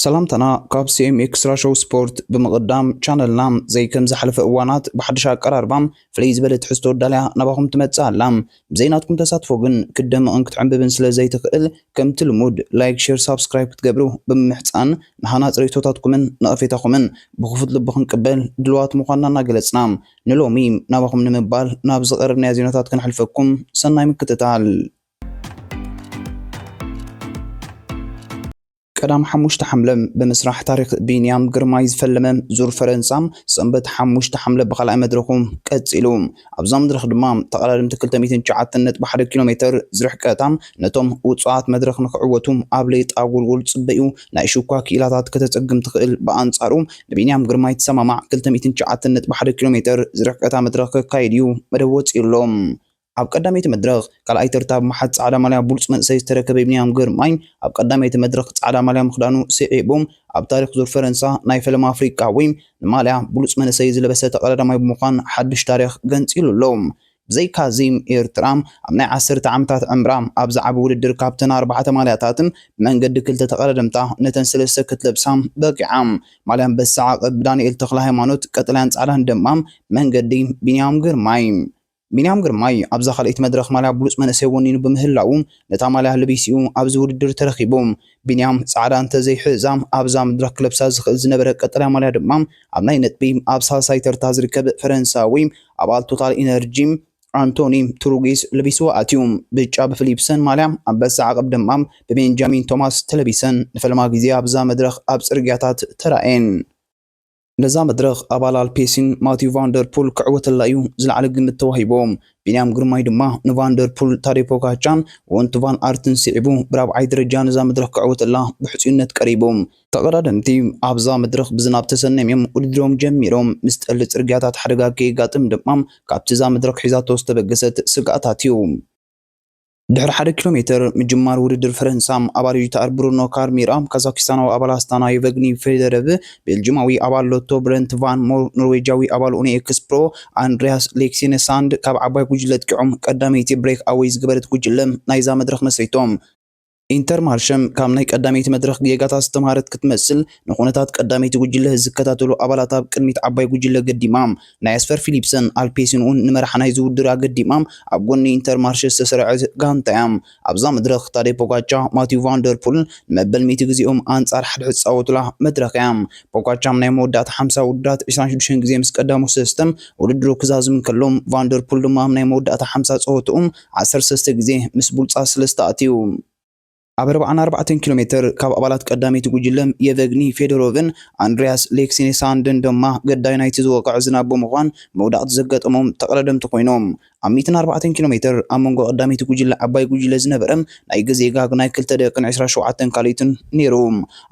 ሰላምታና ካብ C M Extra Show ስፖርት ብምቕዳም፣ ቻነልና ዘይ ከም ዝሓለፈ እዋናት ብሓድሽ ኣቀራርባ ፍልይ ዝበለ ትሕዝቶ ዳልያ ናባኹም ትመጽእ ኣላ። ብዘይ ናትኩም ተሳትፎ ግን ክትደምቕን ክትዕንብብን ስለ ዘይትኽእል፣ ከምቲ ልሙድ ላይክ፣ ሼር፣ ሳብስክራይብ ክትገብሩ ብምምሕጻን፣ ንሃናጺ ርእይቶታትኩምን ነቐፌታኹምን ብኽፉት ልቢ ክንቅበል ድልዋት ምዃንና እናገለጽና፣ ንሎሚ ናባኹም ንምባል ናብ ዝቐረብናዮ ዜናታት ከነሕልፈኩም። ሰናይ ምክትታል። ቀዳም ሓሙሽተ ሓምለ ብምስራሕ ታሪኽ ቢንያም ግርማይ ዝፈለመ ዙር ፈረንሳ፣ ሰንበት ሓሙሽተ ሓምለ ብኻልኣይ መድረኹ ቀጺሉ። ኣብዛ መድረኽ ድማ ተቐዳደምቲ ክልተ ሚእትን ትሽዓተን ነጥቢ ሓደ ኪሎ ሜተር ዝርሕቀታ ነቶም ውጹዓት መድረኽ ንክዕወቱ ኣብ ሌጣ ጎልጎል ጽበዩ ናይ ሽኳ ክኢላታት ከተጸግም ትኽእል። ብኣንጻሩ ንቢንያም ግርማይ ትሰማማዕ ክልተ ሚእትን ትሽዓተን ነጥቢ ሓደ ኪሎ ሜተር ዝርሕቀታ መድረኽ ከካይድ እዩ መደብ ወጺኡ ኣሎ። ኣብ ቀዳመይቲ መድረኽ ካልኣይ ተርታ ብምሓዝ ጻዕዳ ማልያ ብሉጽ መንእሰይ ዝተረከበ ቢንያም ግርማይ፣ ኣብ ቀዳመይቲ መድረኽ ጻዕዳ ማልያ ምኽዳኑ ስዒቡ፣ ኣብ ታሪኽ ዙር ፈረንሳ ናይ ፈለማ ኣፍሪቃዊ ንማልያ ብሉጽ መንእሰይ ዝለበሰ ተቐዳዳማይ ብምዃን ሓድሽ ታሪኽ ገንጺሉ ኣሎ። ብዘይካዚ፣ ኤርትራ ኣብ ናይ ዓሰርተ ዓመታት ዕምራ ኣብ ዝዓቢ ውድድር ካብተን ኣርባዕተ ማልያታት ብመንገዲ ክልተ ተቐዳደምታ ነተን ሰለስተ ክትለብሳ በቂዓ። ማልያ ኣንበሳ ዓቐብ ብዳንኤል ተኽለ ሃይማኖት፣ ቀጠልያን ጻዕዳን ድማ ብመንገዲ ቢንያም ግርማይ። ቢንያም ግርማይ ኣብዛ ካልኣይቲ መድረኽ ማልያ ብሉጽ መንእሰይ ወኒኑ ብምህላዉ፣ ነታ ማልያ ለቢሱ'ዩ ኣብዚ ውድድር ተረኺቡ። ቢንያም ጻዕዳ እንተዘይሕዛ፣ ኣብዛ መድረኽ ክለብሳ ዝኽእል ዝነበረ ቀጠልያ ማልያ ድማ ኣብ ናይ ነጥቢ ኣብ ሳልሳይ ተርታ ዝርከብ ፈረንሳዊ ኣባል ቶታል ኢነርጂ ኣንቶኒ ትሩጊስ ለቢስዎ ኣትዩ። ብጫ ብፊሊፕሰን ማልያ፣ ኣንበሳ ዓቐብ ድማ ብቤንጃሚን ቶማስ ተለቢሰን ንፈለማ ግዜ ኣብዛ መድረኽ ኣብ ጽርግያታት ተራእየን። ነዛ መድረኽ ኣባል ኣልፔሲን ማቲው ቫንደርፑል ክዕወተላ እዩ ዝለዓለ ግምት ተዋሂቦ። ቢንያም ግርማይ ድማ ንቫንደርፑል፣ ታዴ ፖጋቻን ወንቱ ቫን ኣርትን ስዒቡ ብራብዓይ ደረጃ ነዛ መድረኽ ክዕወተላ ብሕጹይነት ቀሪቡ። ተቐዳደምቲ ኣብዛ መድረኽ ብዝናብ ተሰንዮም እዮም ውድድሮም ጀሚሮም። ምስ ጠሊ ጽርግያታት ሓደጋ ከየጋጥም ድማ ካብቲ እዛ መድረኽ ሒዛቶ ዝተበገሰት ስግኣታት እዩ። ድሕሪ ሓደ ኪሎ ሜተር ምጅማር ውድድር ፈረንሳ፣ ኣባል ዩጂቲኣር ብሩኖ ካርሚራ፣ ካዛኪስታናዊ ኣባል ኣስታና የቨግኒ ፌደረቭ፣ ቤልጂማዊ ኣባል ሎቶ ብረንት ቫን ሞር፣ ኖርዌጃዊ ኣባል ኡኒ ኤክስፕሮ ኣንድሪያስ ሌክሲነሳንድ ካብ ዓባይ ጉጅለ ኣጥቂዖም ቀዳመይቲ ብሬክ ኣወይ ዝገበረት ጉጅለ ናይዛ መድረኽ መስሪቶም። ኢንተርማርሸም ካብ ናይ ቀዳመይቲ መድረኽ ጌጋታት ዝተምሃረት ክትመስል፣ ንኹነታት ቀዳመይቲ ጉጅለ ዝከታተሉ ኣባላት ኣብ ቅድሚት ዓባይ ጉጅለ ገዲማ። ናይ ኣስፈር ፊሊፕሰን ኣልፔሲን እውን ንመርሓ ናይዚ ውድድር ኣገዲማ ኣብ ጎኒ ኢንተርማርሸ ዝተሰርዐ ጋንታ እያ። ኣብዛ መድረኽ ታዴ ፖጋቻ፣ ማቲው ቫንደርፑል ንመበል ሚእቲ ግዜኦም ኣንጻር ሓደ ዝጻወቱላ መድረኽ እያ። ፖጋቻ ናይ መወዳእታ ሓምሳ ውድድራት ዕስራን ሽዱሽተን ግዜ ምስ ቀዳሙ ሰስተም ውድድሩ ክዛዝም እንከሎ፣ ቫንደርፑል ድማ ኣብ ናይ መወዳእታ ሓምሳ ጸወትኡ ዓሰርተ ሰለስተ ግዜ ምስ ቡልጻ ሰለስተ ኣትዩ። ኣብ ኣርባዓን ኣርባዕተን ኪሎ ሜተር ካብ ኣባላት ቀዳመይቲ ጉጅለ የቨግኒ ፌዶሮቭን ኣንድሪያስ ሌክሲኔሳንድን ድማ ገዳይ ናይቲ ዝወቅዐ ዝናብ ብምዃን መውዳቕቲ ዘጋጠሞም ተቐዳደምቲ ኮይኖም። ኣብ ሚእትን ኣርባዕተን ኪሎ ሜተር ኣብ መንጎ ቀዳመይቲ ጉጅለ ዓባይ ጉጅለ ዝነበረ ናይ ግዜ ጋግ ናይ ክልተ ደቂቕን ዕስራን ሸውዓተን ካልኢትን ነይሩ።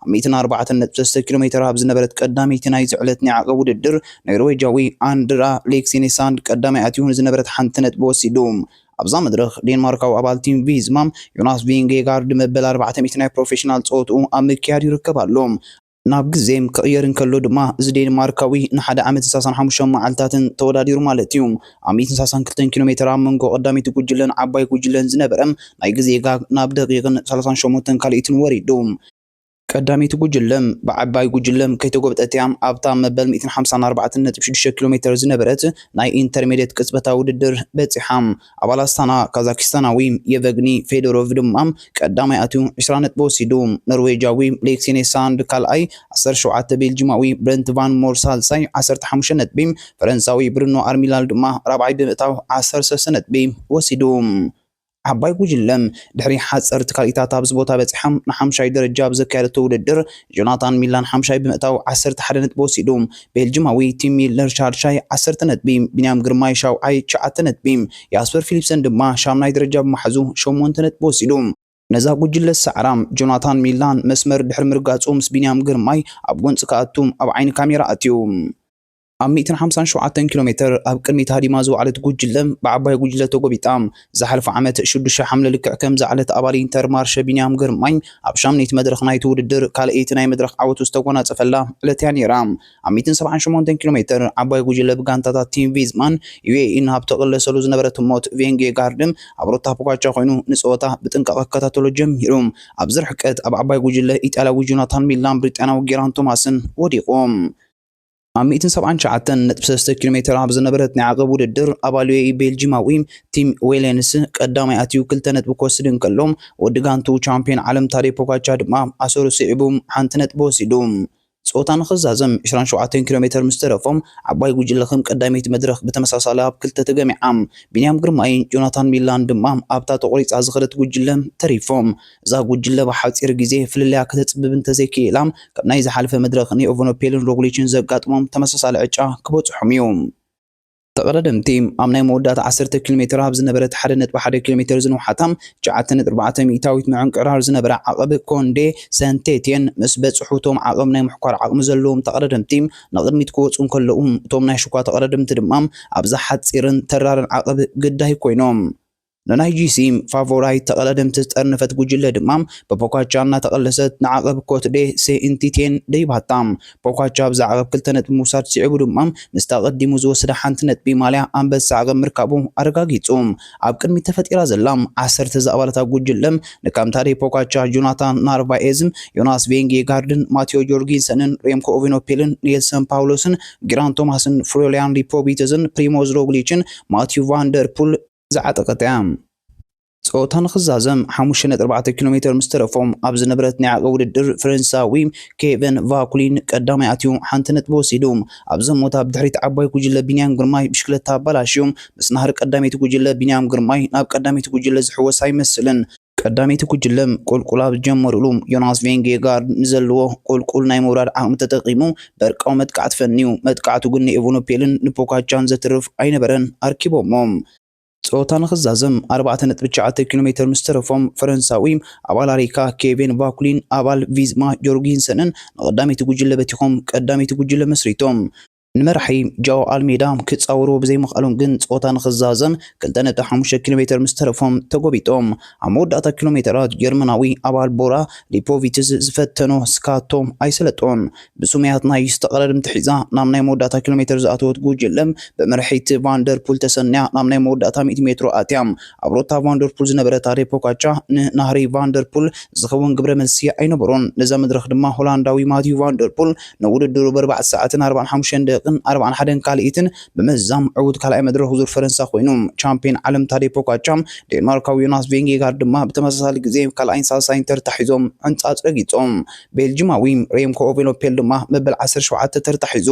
ኣብ ሚእትን ኣርባዕተን ነጥቢ ሰለስተ ኪሎ ሜተር ኣብ ዝነበረት ቀዳመይቲ ናይዚ ዕለት ናይ ዓቐብ ውድድር፣ ኖርዌጃዊ ኣንድራ ሌክሲኔሳንድ ቀዳማይ ኣትዩ ንዝነበረት ሓንቲ ነጥቢ ወሲዱ። ኣብዛ መድረኽ ዴንማርካዊ ኣባል ቲም ቪዝማ ዮናስ ቪንጌጋርድ መበል ኣርባዕተ ሚእቲ ናይ ፕሮፌሽናል ጸወትኡ ኣብ ምክያድ ይርከብ ኣሎ። ናብ ግዜ ክቕየር እንከሎ ድማ፣ እዚ ዴንማርካዊ ንሓደ ዓመትን ሰላሳን ሓሙሽተ መዓልታትን ተወዳዲሩ ማለት እዩ። ኣብ ሚእትን ሰላሳን ክልተን ኪሎ ሜተር ኣብ መንጎ ቀዳመይቲ ጉጅለን ዓባይ ጉጅለን ዝነበረ ናይ ግዜ ጋግ ናብ ደቂቕን ሰላሳን ሸሞንተን ካልኢትን ወሪዱ። ቀዳመይቲ ጉጅለ ብዓባይ ጉጅለ ከይተጎብጠት እያ ኣብታ መበል ሚእትን ሓምሳን ኣርባዕተን ነጥቢ ሽዱሽተ ኪሎ ሜተር ዝነበረት ናይ ኢንተርሜድየት ቅጽበታዊ ውድድር በጺሓ። ኣባል ኣስታና ካዛኪስታናዊ የቨግኒ ፌዶሮቭ ድማ ቀዳማይ ኣትዩ ዕስራ ነጥቢ ወሲዱ። ኖርዌጃዊ ሌክሲኔ ሳንድ ካልኣይ፣ ዓሰርተ ሸውዓተ፣ ቤልጂማዊ ብረንት ቫን ሞር ሳልሳይ፣ ዓሰርተ ሓሙሽተ ነጥቢ፣ ፈረንሳዊ ብሩኖ ኣርሚላል ድማ ራብዓይ ብምእታው ዓሰርተ ሰለስተ ነጥቢ ወሲዱ። ዓባይ ጉጅለ ድሕሪ ሓጸርቲ ካልኢታት ኣብዚ ቦታ በጺሓ ንሓምሻይ ደረጃ ኣብ ዘካየደቶ ውድድር፣ ጆናታን ሚላን ሓምሻይ ብምእታው ዓሰርተ ሓደ ነጥቢ ወሲዱ። ቤልጂማዊ ቲም ሚለር ሻልሻይ ዓሰርተ ነጥቢ፣ ቢንያም ግርማይ ሻውዓይ ትሽዓተ ነጥቢ፣ ያስፐር ፊሊፕሰን ድማ ሻምናይ ደረጃ ብምሓዙ ሸሞንተ ነጥቢ ወሲዱ። ነዛ ጉጅለ ዝሰዓራ ጆናታን ሚላን መስመር ድሕሪ ምርጋጹ፣ ምስ ቢንያም ግርማይ ኣብ ጎንጺ ክኣቱ ኣብ ዓይኒ ካሜራ ኣትዩ። ኣብ ሚእትን ሓምሳን ሸውዓተን ኪሎ ሜትር ኣብ ቅድሚት ሃዲማ ዝወዓለት ጉጅለ ብዓባይ ጉጅለ ተጎቢጣ። ዝሓለፈ ዓመት ሽዱሽተ ሓምለ ልክዕ ከም ዝዓለት ኣባል ኢንተርማርሸ ቢንያም ግርማይ ኣብ ሻምነይቲ መድረኽ ናይቲ ውድድር ካልኣይቲ ናይ መድረኽ ዓወቱ ዝተጎናጸፈላ ዕለት እያ ነይራ። ኣብ ሚእትን ሰብዓን ሸሞንተን ኪሎ ሜትር ዓባይ ጉጅለ ብጋንታታት ቲም ቪዝማን ዩኤኢን ኣብ ተቐለሰሉ ዝነበረት ሞት ቬንጌጋርድ ኣብ ሩታ ፖጋቻ ኮይኑ ንጸወታ ብጥንቃቐ ክከታተሎ ጀሚሩ። ኣብዚ ርሕቀት ኣብ ዓባይ ጉጅለ ኢጣልያዊ ጆናታን ሚላን ብሪጣንያዊ ጌራን ቶማስን ወዲቑ። ኣብ ሚእትን ሰብዓን ትሽዓተን ነጥቢ ሰለስተ ኪሎ ሜትር ኣብ ዝነበረት ናይ ዓቐብ ውድድር ኣባል ዩኤኢ ቤልጂማዊ ቲም ዌለንስ ቀዳማይ ኣትዩ ክልተ ነጥቢ ክወስድ እንከሎ፣ ወዲ ጋንቱ ቻምፒዮን ዓለም ታዴ ፖጋቻ ድማ ኣሰሩ ስዒቡ ሓንቲ ነጥቢ ወሲዱ። ጸወታ ንኽዛዘም ዕስራን ሸውዓተን ኪሎ ሜትር ምስ ተረፎም ዓባይ ጉጅለ ከም ቀዳመይቲ መድረኽ ብተመሳሳሊ ኣብ ክልተ ተገሚዓ። ቢንያም ግርማይን ጆናታን ሚላን ድማ ኣብታ ተቖሪጻ ዝኸደት ጉጅለ ተሪፎም። እዛ ጉጅለ ብሓጺር ግዜ ፍልልያ ከተጽብብ እንተዘይክኢላ፣ ካብ ናይ ዝሓለፈ መድረኽ ንኤቨኖፔልን ሮግሊችን ዘጋጥሞም ተመሳሳሊ ዕጫ ክበጽሖም እዩ። ተቐዳደምቲ ኣብ ናይ መወዳእታ ዓሰርተ ኪሎ ሜትር ኣብ ዝነበረት ሓደ ነጥቢ ሓደ ኪሎ ሜትር ዝንውሓታ ትሽዓተ ነጥቢ ኣርባዕተ ሚእታዊት ምዕንቅራር ዝነበራ ዓቐብ ኮንዴ ሰንቴቴን ምስ በጽሑ፣ እቶም ዓቐብ ናይ ምሕኳር ዓቕሚ ዘለዎም ተቐዳደምቲ ንቕድሚት ክወጹ እንከለዉ፣ እቶም ናይ ሽኳ ተቐዳደምቲ ድማ ኣብዛ ሓጺርን ተራርን ዓቐብ ግዳይ ኮይኖም። ንናይ ጂሲ ፋቮራይት ተቐዳደምቲ ዝጠርነፈት ጉጅለ ድማ ብፖካቻ እናተቐለሰት ንዓቐብ ኮትዴ ሴኢንቲቴን ደይባታ። ፖካቻ ኣብዚ ዓቐብ ክልተ ነጥቢ ምውሳድ ስዒቡ ድማ ምስታ ቀዲሙ ዝወሰደ ሓንቲ ነጥቢ ማልያ ኣንበሳ ዓቐብ ምርካቡ ኣረጋጊጹ። ኣብ ቅድሚት ተፈጢራ ዘላ ዓሰርተ ዝኣባላታ ጉጅለ ንካምታዴ ፖካቻ፣ ጆናታን ናርቫኤዝም፣ ዮናስ ቬንጌጋርድን ማቴዎ ጆርጊንሰንን ሬምኮ ኦቬኖፔልን ኔልሰን ፓውሎስን ጊራን ቶማስን ፍሎሪያን ሊፖቪትዝን ፕሪሞዝ ሮግሊችን ማቲዩ ቫንደርፑል ዝዓጠቐት እያ። ጸወታ ንኽዛዘም ሓሙሽተ ነጥቢ ኣርባዕተ ኪሎ ሜትር ምስ ተረፎም ኣብ ዝነበረት ናይ ዓቐብ ውድድር ፈረንሳዊ ኬቨን ቫኩሊን ቀዳማይ ኣትዩ ሓንቲ ነጥቢ ወሲዱ። ኣብ ዘሞታ ብድሕሪት ዓባይ ጉጅለ ቢንያም ግርማይ ብሽክለታ ኣባላሽዩ ምስ ናህሪ ቀዳመይቲ ጉጅለ ቢንያም ግርማይ ናብ ቀዳመይቲ ጉጅለ ዝሕወስ ኣይመስልን። ቀዳመይቲ ጉጅለ ቁልቁል ኣብ ዝጀመሩሉ ዮናስ ቬንጌጋርድ ንዘለዎ ቁልቁል ናይ ምውራድ ዓቕሚ ተጠቒሙ በርቃዊ መጥቃዕቲ ፈንዩ። መጥቃዕቱ ግን ንኤቨኖፔልን ንፖካቻን ዘትርፍ ኣይነበረን ኣርኪቦሞ። ጸወታ ንኽዛዘም ኣርባዕተ ነጥቢ ትሽዓተ ኪሎ ሜትር ምስ ተረፎም ፈረንሳዊ ኣባል ኣሪካ ኬቬን ቫኩሊን ኣባል ቪዝማ ጆርጊንሰንን ንቐዳመይቲ ጉጅለ በቲኾም ቀዳመይቲ ጉጅለ መስሪቶም። ንመራሒ ጃኦ ኣልሜዳ ክጻወርዎ ብዘይምኽኣሎም ግን ጸወታ ንኽዛዘም ክልተ ነጥቢ ሓሙሽተ ኪሎ ሜትር ምስ ተረፎም ተጎቢጦም። ኣብ መወዳእታ ኪሎ ሜትራት ጀርመናዊ ኣባል ቦራ ሊፖቪትዝ ዝፈተኖ ስካቶ ኣይሰለጦን። ብስሙያት ናይ ዝተቐዳደምቲ ሒዛ ናብ ናይ መወዳእታ ኪሎ ሜትር ዝኣተወት ጉጅለ ብመርሒት ቫንደርፑል ተሰንያ ናብ ናይ መወዳእታ ሚእቲ ሜትሮ ኣትያ። ኣብ ሩታ ቫንደርፑል ዝነበረ ታዴ ፖካቻ ንናህሪ ቫንደርፑል ዝኸውን ግብረ መልሲ ኣይነበሮን። ነዛ መድረኽ ድማ ሆላንዳዊ ማቲዩ ቫንደርፑል ንውድድሩ ብኣርባዕተ ሰዓትን ኣርባዓን ሓሙሽተን ደቂቕን ኣርባዓን ሓደን ካልኢትን ብምዛም ዕዉት ካልኣይ መድረኽ ዙር ፈረንሳ ኮይኑ፣ ቻምፒዮን ዓለም ታዴ ፖካቻ ዴንማርካዊ ዮናስ ቬንጌጋርድ ድማ ብተመሳሳሊ ግዜ ካልኣይን ሳልሳይን ተርታ ሒዞም ዕንጻጽ ረጊጾም። ቤልጂማዊ ሬምኮ ኦቬኖፔል ድማ መበል ዓሰርተ ሸውዓተ ተርታ ሒዙ።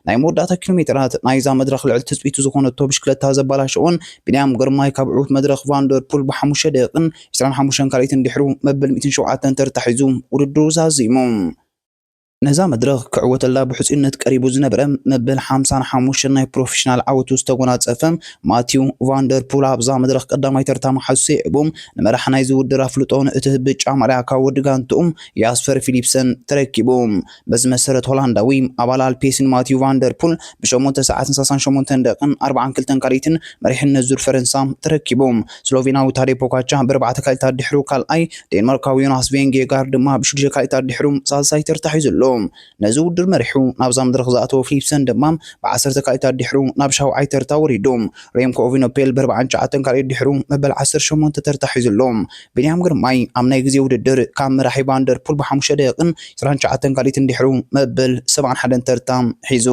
ናይ መወዳእታ ኪሎ ሜትራት ናይዛ መድረኽ ልዕሊ ትጽቢቱ ዝኾነቶ ብሽክለታ ዘባላሸኦን ቢንያም ግርማይ ካብ ዕዉት መድረኽ ቫንደርፑል ብሓሙሽተ ደቂቕን ዕስራን ሓሙሽተን ካልኢትን ድሕሩ መበል ሚእትን ሸውዓተን ተርታ ሒዙ ውድድሩ ዛዚሙ። ነዛ መድረኽ ክዕወተላ ብሕጹይነት ቀሪቡ ዝነበረ መበል ሓምሳን ሓሙሽተን ናይ ፕሮፌሽናል ዓወቱ ዝተጎናጸፈ ማቲው ቫንደርፑል ኣብዛ መድረኽ ቀዳማይ ተርታ መሓዙ ስዒቡ ንመራሕ ናይዚ ውድድር ኣፍልጦ ንእትህብ ብጫ ማልያ ካብ ወዲ ጋንትኡ ያስፐር ፊሊፕሰን ተረኪቡ። በዚ መሰረት ሆላንዳዊ ኣባል ኣልፔሲን ማቲው ቫንደርፑል ብሸሞንተ ሰዓትን ሰላሳን ሸሞንተን ደቂቕን ኣርባዓን ክልተን ካልኢትን መሪሕነት ዙር ፈረንሳ ተረኪቡ። ስሎቬናዊ ታዴ ፖካቻ ብኣርባዕተ ካልኢታት ድሕሩ ካልኣይ፣ ዴንማርካዊ ዮናስ ቬንጌጋር ድማ ብሽዱሽተ ካልኢታት ድሕሩ ሳልሳይ ተርታ ሒዙ ኣሎ። ነዚ ውድድር መሪሑ ናብዛ መድረኽ ዝኣተወ ፊሊፕሰን ድማ ብዓሰርተ ካልኢታት ድሕሩ ናብ ሻውዓይ ተርታ ወሪዱ። ሬምኮ ኦቪኖፔል ብኣርባዓን ትሽዓተን ካልኢት ድሕሩ መበል ዓሰርተ ሸሞንተ ተርታ ሒዙ ኣሎ። ቢንያም ግርማይ ኣብ ናይ ግዜ ውድድር ካብ መራሒ ቫንደርፑል ብሓሙሽተ ደቂቕን ዕስራን ትሽዓተን ካልኢትን ድሕሩ መበል ሰብዓን ሓደን ተርታ ሒዙ።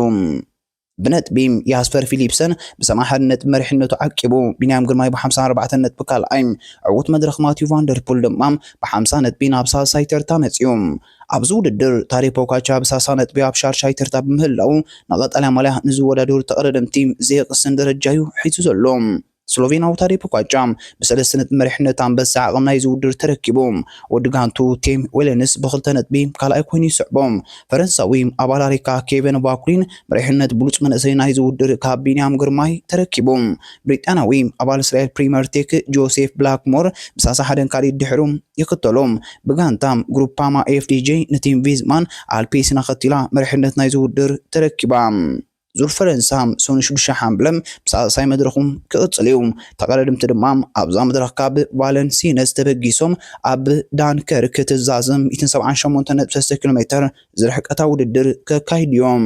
ብነጥቢ ያስፐር ፊሊፕሰን ብሰብዓን ሓደን ነጥቢ መሪሕነቱ ዓቂቡ። ቢንያም ግርማይ ብሓምሳን ኣርባዕተን ነጥቢ ካልኣይ፣ ዕዉት መድረኽ ማቲው ቫንደርፑል ድማ ብሓምሳ ነጥቢ ናብ ሳልሳይ ተርታ መጺኡ። ኣብዚ ውድድር ታዴ ፖካቻ ብሳሳ ነጥቢ ኣብ ሻድሻይ ተርታ ብምህላው ንቐጠልያ ማልያ ንዝወዳደሩ ተቐዳደምቲ ዘየቕስን ደረጃ እዩ ሒዙ ዘሎ። ስሎቬናዊ ታዴ ፖጋቻ ብሰለስተ ነጥቢ መሪሕነት ኣንበሳ ዓቕም ናይዚ ውድድር ተረኪቡ። ወዲ ጋንቱ ቴም ዌለንስ ብኽልተ ነጥቢ ካልኣይ ኮይኑ ይስዕቦ። ፈረንሳዊ ኣባል ኣሪካ ኬቨን ቫኩሊን መሪሕነት ብሉጽ መንእሰይ ናይዚ ውድድር ካብ ቢንያም ግርማይ ተረኪቡ። ብሪጣንያዊ ኣባል እስራኤል ፕሪምየር ቴክ ጆሴፍ ብላክሞር ብሳሳ ሓደን ካልኢት ድሕሩ ይኽተሎ። ብጋንታ ግሩፓማ ኤፍዲጄ ንቲም ቪዝማን ኣልፔሲን ኣኸቲላ መሪሕነት ናይዚ ውድድር ተረኪባ። ዙር ፈረንሳ ሰኑይ ሽዱሽተ ሓምለ ብሳልሳይ መድረኹም ክቕጽል እዩ። ተቐዳደምቲ ድማ ኣብዛ መድረኽ ካብ ቫለንሲነስ ተበጊሶም ኣብ ዳንከርክ ትዛዝም ሚእትን ሰብዓን ሸሞንተን ነጥቢ ሰለስተ ኪሎ ሜትር ዝርሕቀታ ውድድር ከካይዱ እዮም።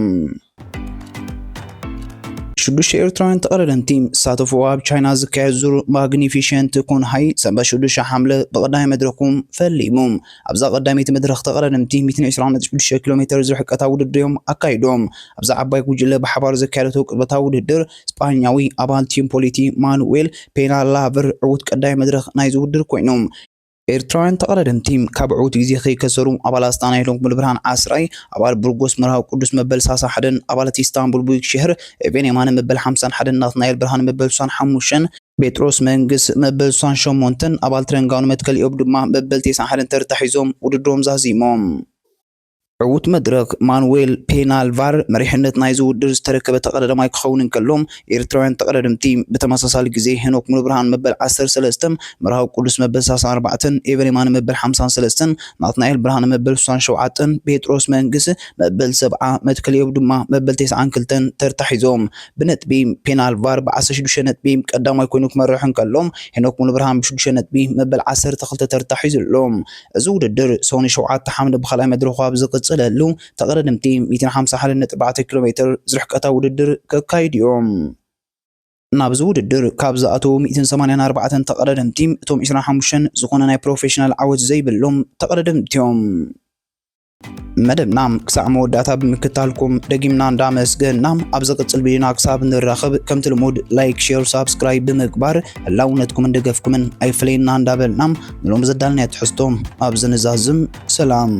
ሽዱሽተ ኤርትራውያን ተቐዳደምቲ ዝሳተፍዎ ኣብ ቻይና ዝካየድ ዙር ማግኒፊሸንት ኩንሃይ ሰንበት ሽዱሽተ ሓምለ ብቐዳማይ መድረኹም ፈሊሙ። ኣብዛ ቀዳመይቲ መድረኽ ተቐዳደምቲ ሚእትን ዕስራን ነጥቢ ሽዱሽተ ኪሎ ሜትር ዝርሕቀታ ውድድር እዮም ኣካይዶም። ኣብዛ ዓባይ ጉጅለ ብሓባር ዘካየደቶ ቅጽበታዊ ውድድር ስጳኛዊ ኣባል ቲም ፖሊቲ ማኑዌል ፔናላቨር ዕዉት ቀዳማይ መድረኽ ናይዚ ውድድር ኮይኑ። ኤርትራውያን ተቐዳደምቲ ካብ ዕዉት ግዜ ከይከሰሩ ኣባላት ስታናይ ሎንግ ሙሉብርሃን ዓስራይ፣ ኣባል ብርጎስ መርሃዊ ቅዱስ መበል ሰላሳን ሓደን፣ ኣባላት ኢስታንቡል ቡይክ ሽህር ኤቨን የማነ መበል ሓምሳን ሓደን፣ ናትናኤል ብርሃን መበል ስሳን ሓሙሽተን፣ ጴጥሮስ መንግስ መበል ስሳን ሸሞንተን፣ ኣባል ትረንጋኑ መትከል ኢዮብ ድማ መበል ተስዓን ሓደን ተርታ ሒዞም ውድድሮም ዛዚሞም። ዕዉት መድረኽ ማኑዌል ፔናልቫር መሪሕነት ናይዚ ውድድር ዝተረከበ ተቐዳዳማይ ክኸውን እንከሎ፣ ኤርትራውያን ተቐዳደምቲ ብተመሳሳሊ ግዜ ሄኖክ ሙሉብርሃን መበል ዓሰርተ ሰለስተን፣ መርሃዊ ቅዱስ መበል ሰላሳን ኣርባዕተን፣ ኤቨን የማነ መበል ሓምሳን ሰለስተን፣ ናትናኤል ብርሃነ መበል ስሳን ሸውዓተን፣ ጴጥሮስ መንግስ መበል ሰብዓ፣ መትከል ኢዮብ ድማ መበል ተስዓን ክልተን ተርታ ሒዞም። ብነጥቢ ፔናልቫር ብዓሰርተ ሽዱሽተ ነጥቢ ቀዳማይ ኮይኑ ክመርሕ እንከሎ፣ ሄኖክ ሙሉብርሃን ብሽዱሽተ ነጥቢ መበል ዓሰርተ ክልተ ተርታ ሒዙ ኣሎ። እዚ ውድድር ሰኑይ ሸውዓተ ሓምለ ብኻልኣይ መድረኹ ኣብ ዝቕጽለሉ፣ ተቐዳደምቲ ሚእትን ሓምሳን ሓደን ነጥቢ ኣርባዕተ ኪሎ ሜትር ዝርሕቀታ ውድድር ከካይዱ እዮም። ናብዚ ውድድር ካብ ዝኣተዉ ሚእትን ሰማንያን ኣርባዕተን ተቐዳደምቲ፣ እቶም ዕስራን ሓሙሽተን ዝኾነ ናይ ፕሮፌሽናል ዓወት ዘይብሎም ተቐዳደምቲ እዮም። መደብና ክሳዕ መወዳእታ ብምክታልኩም ደጊምና እንዳመስገንና፣ ኣብ ዝቕጽል ቪድዮና ክሳብ ንራኸብ፣ ከምቲ ልሙድ ላይክ፣ ሼር፣ ሳብስክራይብ ብምግባር ህላውነትኩምን ደገፍኩምን ኣይፍለየና እንዳበልና፣ ንሎም ዘዳልናዮ ትሕዝቶ ኣብዚ ንዛዝም። ሰላም።